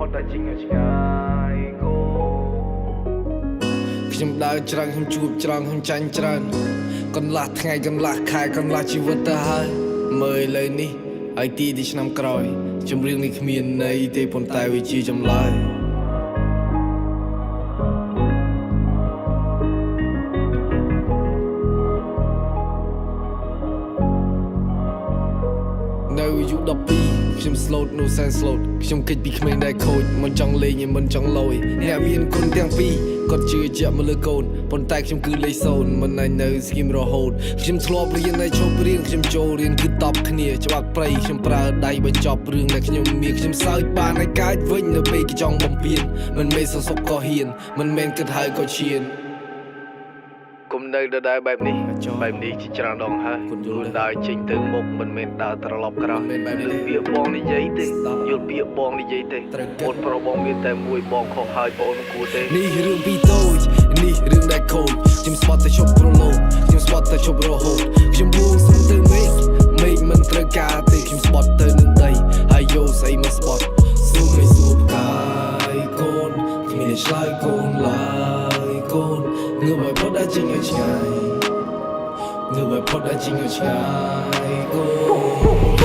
តដើរចេញឲ្យឆ្ងាយកូនខ្ញុំដើរច្រើនខ្ញុំជួបច្រើនខ្ញុំចាញ់ច្រើនកន្លះថ្ងៃកន្លះខែកន្លះជីវិតទៅហើយមើលឥឡូវនេះហើយទីទីឆ្នាំក្រោយចម្រៀងនេះគ្មានន័យទេប៉ុន្តែវាជាចម្លើយ នៅអាយុ12ខ្ញុំ slow នៅ sense slow ខ្ញុំគេចពីក្មេងដែលខូចមិនចង់លេងឯមិនចង់លយអ្នកមានគុណទាំងពីរគាត់ជឿជាក់មកលើកូនប៉ុន្តែខ្ញុំគឺលេខ0មិនអាចនៅស្ងៀមរហូតខ្ញុំធ្លាប់រៀនហើយឈប់រៀនខ្ញុំចូលរៀនគឺតបគ្នាច្បាប់ព្រៃខ្ញុំប្រើដៃបញ្ចប់រឿងដែលខ្ញុំមានខ្ញុំសើចបានឲ្យកាចវិញនៅពេលគេចង់បំពេញមិនមែនសសុកក៏ហ៊ានមិនមែនគិតហើយក៏ឈាន គុំនៅដដែលបែបនេះបែបនេះជាច្រើនដងហើយ គុណយល់ទេ គួរដើរចេញទៅមុខមិនមែនដើរត្រឡប់ក្រោយ មិនមែនបែបនេះ យល់ពាក្យបងនិយាយទេ ស្ដាប់ យល់ពាក្យបងនិយាយទេ ត្រូវគិត អូនប្រុសបងមានតែមួយបងខុសហើយបងមិនគួរទេ នេះរឿងពីតូចនេះរឿងដែលខូចខ្ញុំស្បត់ទៅជប់ប្រឡូកខ្ញុំស្បត់ទៅជប់រហូតខ្ញុំបួងសួងទៅមេឃមេឃមិនត្រូវការទេខ្ញុំស្បត់ទៅនឹងដីហើយយកស្អីមកស្បត់សួរមិនសួរផ្កាយកូនគ្មានអ្នកឆ្លើយកូនឡើយកូនងើបឲ្យផុតដើរចេញឲ្យឆ្ងាយងើបឲ្យផុតដើរចេញឲ្យឆ្ងាយកូ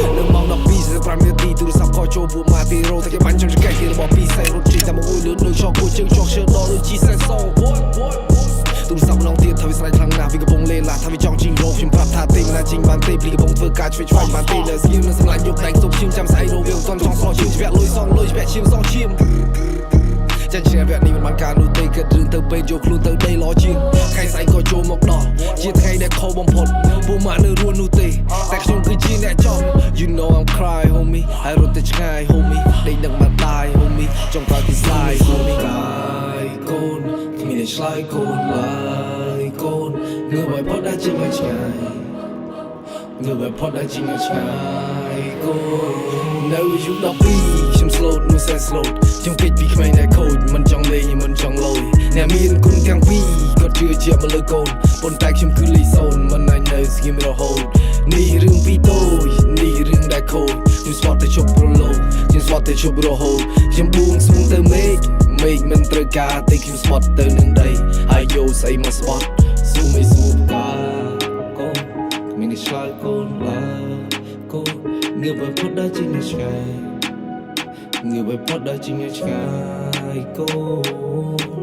ននៅម៉ោង12:45នាទីទូរស័ព្ទខចូលពួកម៉ាទីរ៉ូតែគេបាញ់ចំចង្កេះគេរបស់ពីសែរត់ចេញតាមមកអួយលឿនដូចចោគួយជើងចោះជើងដល់ដូចជីសែសទូរស័ព្ទម្ដងទៀតថាវាស្រែកខ្លាំងណាស់វាកំពុងលេឡាថាវាចង់ជីងរោខ្ញុំប្រាប់ថាទេមិនណាជីងបានទេព្រីកំពុងធ្វើការឆ្វេងឆ្វាញ់បានទេនៅស្ងៀមនៅសម្លាញ់យកដៃខ្ទប់ឈាមចាំស្អែករវាមិនទាន់ចង់ស្រស់ឈាមច្បាក់លុយសងលុយច្បាក់ឈាមសងឈាម ចាញ់ឈ្នះវគ្គនេះមិនបានការនោះទេគិតរឿងទៅពេកយកខ្លួនទៅដីល្អជាងថ្ងៃស្អែកក៏ចូលមកដល់ជាថ្ងៃដែលខុសបំផុតពួកម៉ាក់នៅរស់នោះទេតែខ្ញុំគឺជាអ្នកចង់ You know I'm cry homie ហើយរត់ទៅឆ្ងាយ homie ដេកនឹកម្ដាយ homie ចង់ក្រោយពី slide homie កាយកូនគ្មានអ្នកឆ្លើយកូនឡើយកូនងើបឲ្យផុតដើរចេញឲ្យឆ្ងាយ ងើបឲ្យផុតដើរចេញឲ្យឆ្ងាយកូននៅអាយុ12ខ្ញុំ slow នោះសែ slow ខ្ញុំគេចពីក្មេងដែលខូចមិនចង់លេងមិនចង់លយអ្នកមានគុណទាំងពីរគាត់ជឿជាក់មកលើកូនប៉ុន្តែខ្ញុំគឺលេខ0មិនអាចនៅស្ងៀមរហូតនេះរឿងពីតូចនេះរឿងដែលខូចខ្ញុំស្បត់ទៅជប់ប្រឡូកខ្ញុំស្បត់ទៅជប់រហូតខ្ញុំបួងសួងទៅមេឃមេឃមិនត្រូវការទេខ្ញុំស្បត់ទៅនឹងដីហើយយកស្អីមកស្បត់សួរមិនសួរផ្កាកូនគ្មានអ្នកឆ្លើយកូនឡើយកូនងើបឲ្យផុតដើរចេញឲ្យឆ្ងាយងើបឲ្យផុតដើរចេញឲ្យឆ្ងាយកូន។